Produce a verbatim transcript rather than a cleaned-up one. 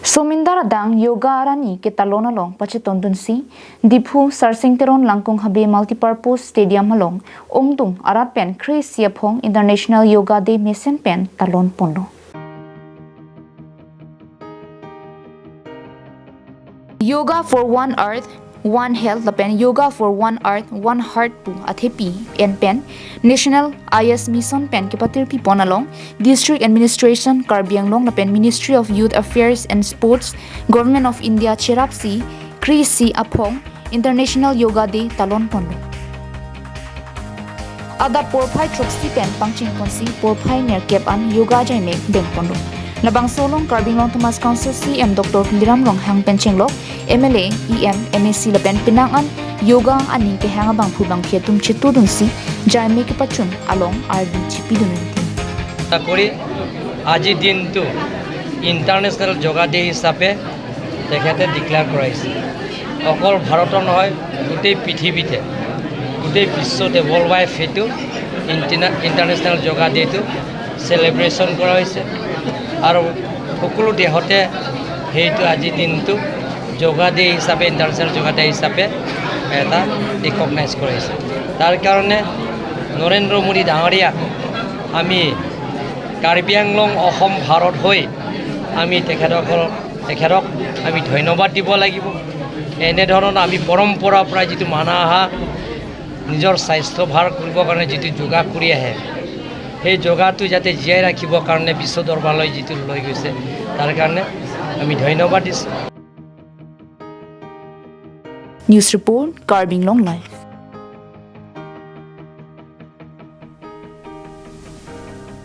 Somindar adang Yoga Arani ketalon along pachetondunsi Diphu Sarsing Teron Langkung Habe Multipurpose Stadium along ongdung arat pen kre-isi aphong International Yoga Day mesen pen talon ponlo. Yoga for One Earth, One Health lapen Yoga for One Earth, One Heart pu athepi en pen National Ayush Mission pen kepatirpi pon along District Administration Karbi Anglong lapen Ministry of Youth Affairs and Sports, Government of India cherapsi kre-isi aphong International Yoga Day talon ponlo. Adap porphai throksi pen pangcheng ponsi porphai nerkep an yoga jaimek deng ponlo. Labangso along Karbi Anglong Autonomous Council C E M Doctor Tuliram Ronghang pen chenglok M L A, E M, M A C lapen penang an yoga aning kehang abangphu bangphi atum chetudunsi jaimek kepachun along ardi chipidun rinti. আশা কৰি আজিৰ দিনটো ইণ্টাৰনেশ্যনেল যোগা ডে হিচাপে তেখেতে ডিক্লেয়াৰ কৰাইছে। অকল ভাৰতৰ নহয়, গোটেই পৃথিৱীতে, গোটেই বিশ্বতে, ৱৰ্ল্ড ৱাইড সেইটো ইণ্টিনা- ইণ্টাৰনেশ্যনেল যোগা ডেটো চেলিব্ৰেশ্যন কৰা হৈছে আৰু সকলো দেশতে সেইটো আজিৰ দিনটো যোগা ডে হিচাপে, ইণ্টাৰনেশ্যনেল যোগা ডে হিচাপে এটা ৰিকগনাইজ কৰা হৈছে। তাৰ কাৰণে নৰেন্দ্ৰ মোদী ডাঙৰীয়াক আমি কাৰ্বি আংলং, অসম, ভাৰত হৈ আমি তেখেতসকল তেখেতক আমি ধন্যবাদ দিব লাগিব। এনেধৰণৰ আমি পৰম্পৰাৰ পৰা যিটো মানা অহা, নিজৰ স্বাস্থ্য ভাল কৰিবৰ কাৰণে যিটো যোগা কৰি আহে, সেই যোগাটো যাতে জীয়াই ৰাখিবৰ কাৰণে বিশ্ব দৰবাৰলৈ যিটো লৈ গৈছে, তাৰ কাৰণে আমি ধন্যবাদ দিছোঁ। News report, Karbi Anglong Live.